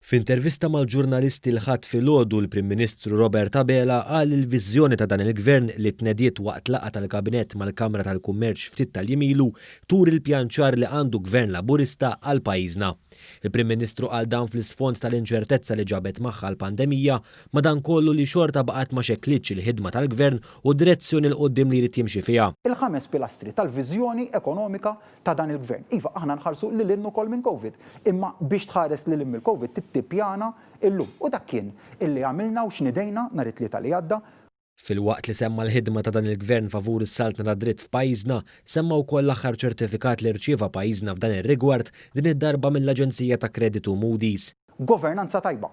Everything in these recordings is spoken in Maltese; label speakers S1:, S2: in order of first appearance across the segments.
S1: F'intervista mal-ġurnalisti l-Ħadd filgħodu l-Prim Ministru Robert Abela qal li l-viżjoni ta' dan il-Gvern li tnediet waqt laqgħa tal-Kabinett mal-Kamra tal-Kummerċ ftit tal-jiem ilu turi l-pjan ċar li għandu Gvern Laburista għal pajjiżna. Il-Prim Ministru qal dan fl-isfond tal-inċertezza li ġabet magħha l-pandemija, madankollu li xorta baqgħet ma xekklitx il-ħidma tal-Gvern u d-direzzjoni 'l quddiem li jrid jimxi fiha.
S2: Il-ħames pilastri tal-viżjoni ekonomika ta' dan il-Gvern. Iva, aħna nħarsu lil hinn ukoll minn Covid, imma biex tħares lil hinn mill-Covid trid tippjana illum. U dak kien illi għamilna u xnidejna nhar it-Tlieta li għadda.
S1: Filwaqt li semma l-ħidma ta' dan il-Gvern favur is-saltna tad-dritt f'pajjiżna, semma wkoll l-aħħar ċertifikat li rċieva pajjiżna f'dan ir-rigward, din id-darba mill-aġenzija ta' kreditu Moody's.
S2: Governanza tajba.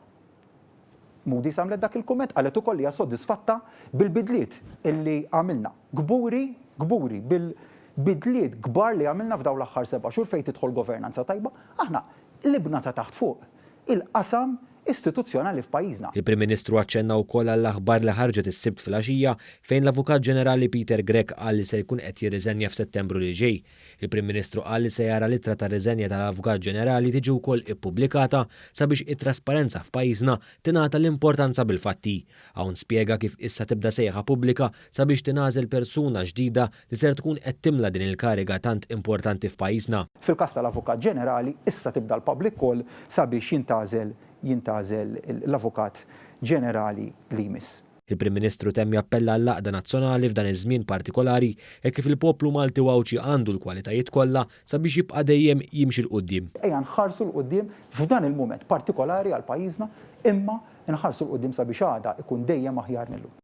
S2: Moody's għamlet dak il-kumment, qalet ukoll li hija sodisfatta bil-bidliet illi għamilna. Kburi, kburi bil-bidliet kbar li għamilna f'dawn l-aħħar seba' xhur fejn tidħol governanza tajba. Aħna qlibna ta' taħt fuq il-qasam istituzzjonali f'pajjiżna.
S1: Il-Prim Ministru aċċenna wkoll għall-aħbar li ħarġet is-Sibt filgħaxija fejn l-Avukat Ġenerali Peter Grech qal li se jkun qed jirriżenja f'Settembru li ġej. Il-Prim Ministru qal li se jara l-ittra ta' riżenja tal-Avukat Ġenerali tiġi wkoll ippubblikata sabiex it-trasparenza f'pajjiżna tingħata l-importanza bil-fatti. Hawn spjega kif issa tibda sejħa pubblika sabiex tingħażel persuna ġdida li ser tkun qed timla din il-kariga tant importanti f'pajjiżna.
S2: Fil-każ tal-Avukat Ġenerali, issa tibda l-public call sabiex jintgħażel jintgħażel l-Avukat Ġenerali li jmiss.
S1: Il-Prim Ministru temm jappella għall-għaqda nazzjonali f'dan iż-żmien partikolari hekk kif il-poplu Malti u Għawdxi għandu l-kwalitajiet kollha sabiex jibqa' dejjem jimxi 'l quddiem.
S2: Ejja nħarsu 'l quddiem f'dan il-mument partikolari għal pajjiżna imma nħarsu 'l quddiem sabiex għada ikun dejjem aħjar mil-lum.